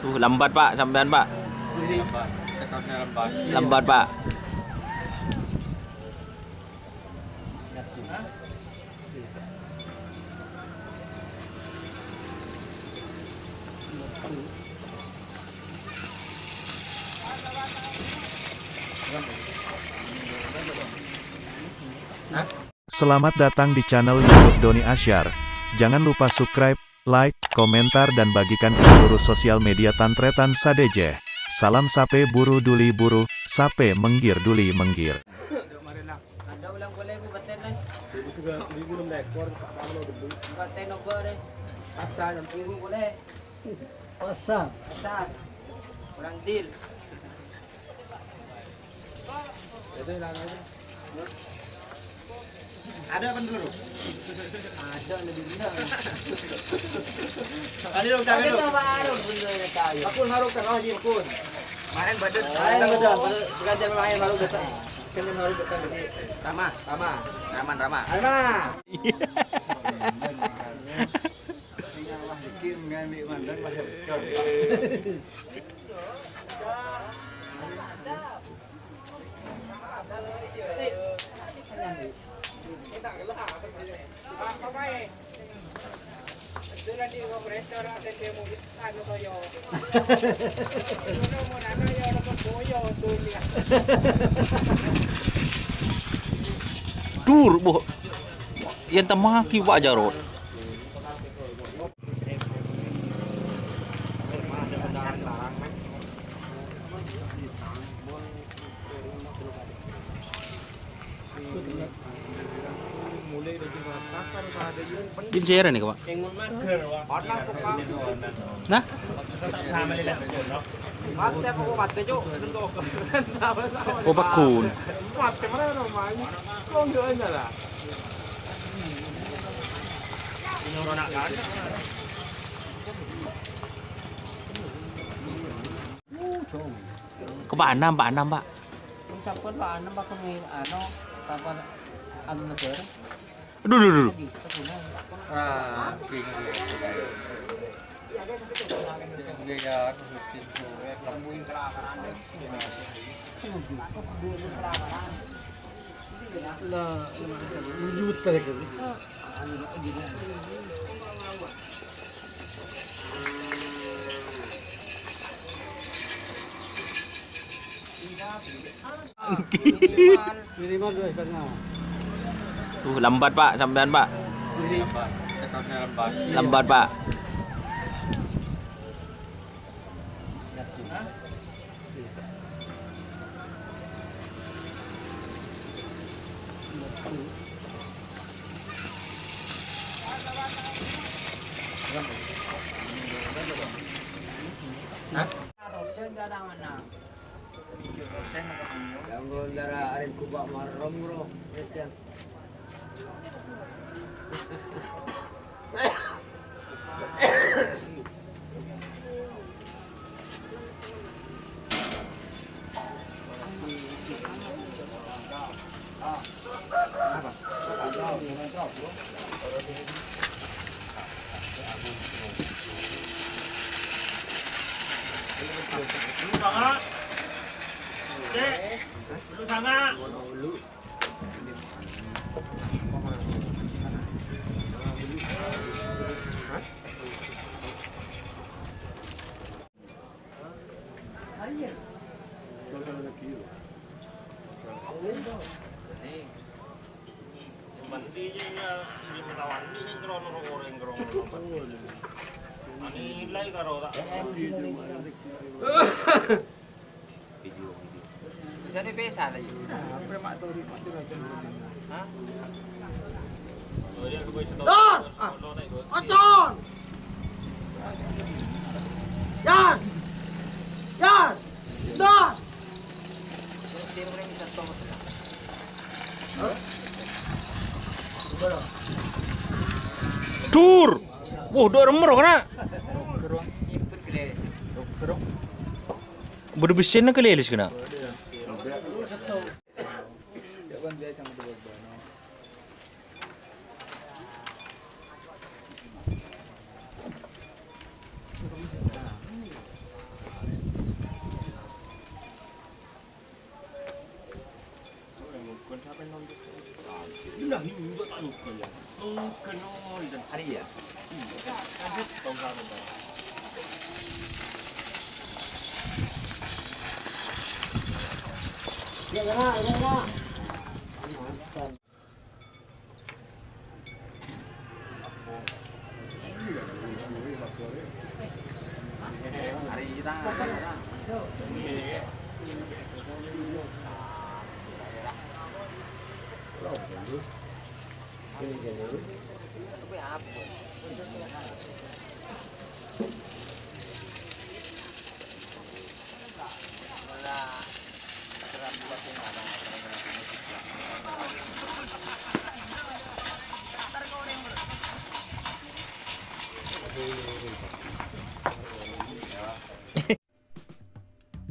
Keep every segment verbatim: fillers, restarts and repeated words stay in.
Tuh, lambat, Pak, sampèyan, Pak. Lambat, Pak. Selamat datang di channel YouTube Doni Asyar. Jangan lupa subscribe, like, komentar, dan bagikan ke seluruh sosial media Tan Tretan sadhâjâ. Salam sapè buru duli buru, sapè menggir duli menggir. Pasa. Pasa. Kurang deal. Ada apa dulu? Ada lebih benar. Tadi dong, tadi dong. Baru benar kaya. Aku harus kan, oh, iya, aku. Kemarin badan. Ayo, badan. Baru ganti main, baru besar. Ganti baru besar. Rama, Rama. Rama, Rama. Rama. Dur, boh. Yèn temma'aghi, Pak Jarot. Jhâ' sèra nèka, Pak? Nah? Oh, pagghun. Ke Pak Anam, Pak Anam, Pak. Sampun, Pak Anam, Pak, anu, Pak Anam negara. Aduh, aduh, aduh. Minimal dua setengah. Uh, lambat, Pak, sampèyan, Pak. Lambat, Pak. Hah? Kanggo ndara arèn kubâ' marrom, bro. Dulu sanga. Cek. Dulu sanga. Bisa dipesa lagi. Hah? Dor! Ah, Ocon! Yar! Yar! Dor! Dur! Wah, dor remmer kana. Bâdâ bessèna kalèlès kana.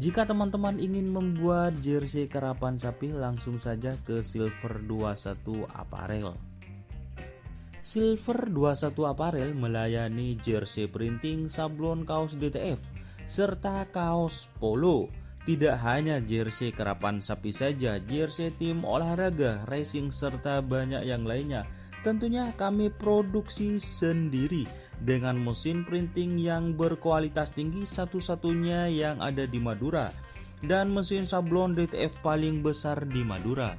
Jika teman-teman ingin membuat jersey karapan sapi, langsung saja ke Silver dua satu Apparel. Silver dua satu Apparel melayani jersey printing, sablon kaos D T F, serta kaos polo. Tidak hanya jersey karapan sapi saja, jersey tim olahraga, racing, serta banyak yang lainnya. Tentunya kami produksi sendiri dengan mesin printing yang berkualitas tinggi, satu-satunya yang ada di Madura, dan mesin sablon D T F paling besar di Madura.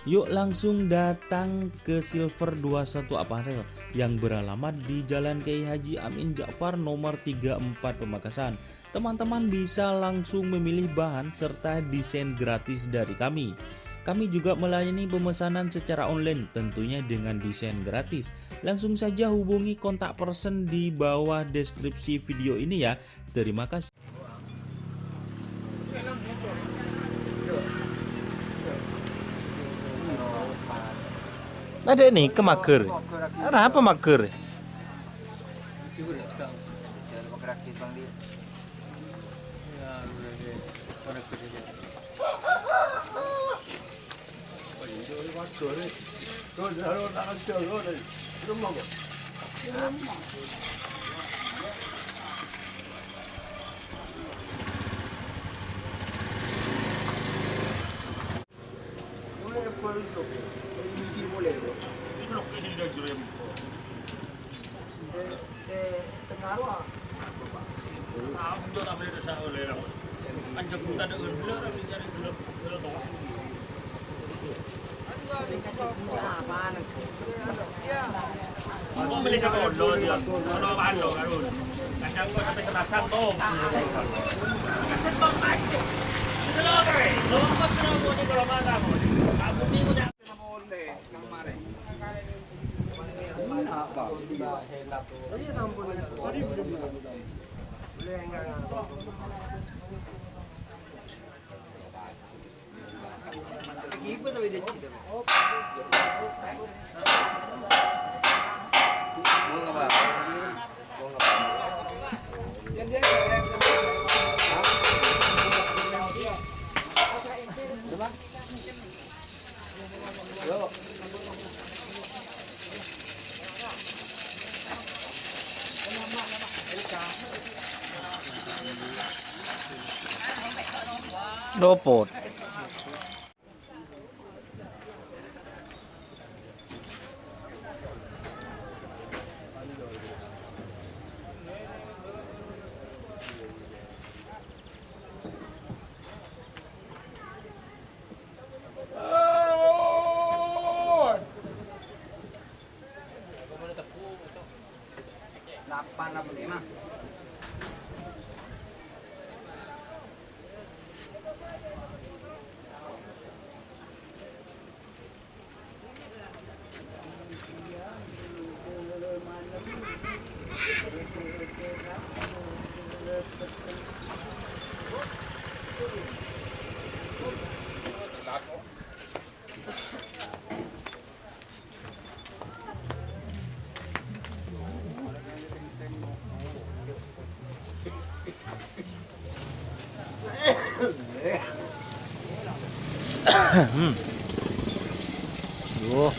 Yuk langsung datang ke Silver dua satu Apparel yang beralamat di Jalan Kiai Haji Amin Ja'far nomor tiga empat Pamekasan. Teman-teman bisa langsung memilih bahan serta desain gratis dari kami. Kami juga melayani pemesanan secara online, tentunya dengan desain gratis. Langsung saja hubungi kontak person di bawah deskripsi video ini ya. Terima kasih. Lah, dek nèka mager. Arapa mager? Lopot. Hmm. Duh.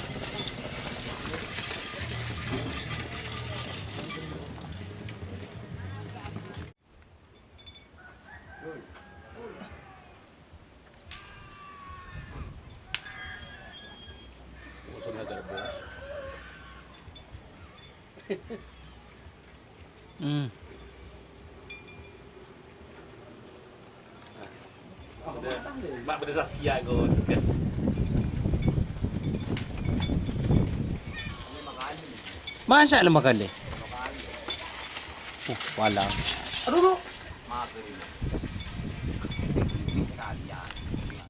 Hmm. Ma' bâdâ Zaskia, kok. Masya Allah, makan deh. Uh, wala. Aduh, aduh.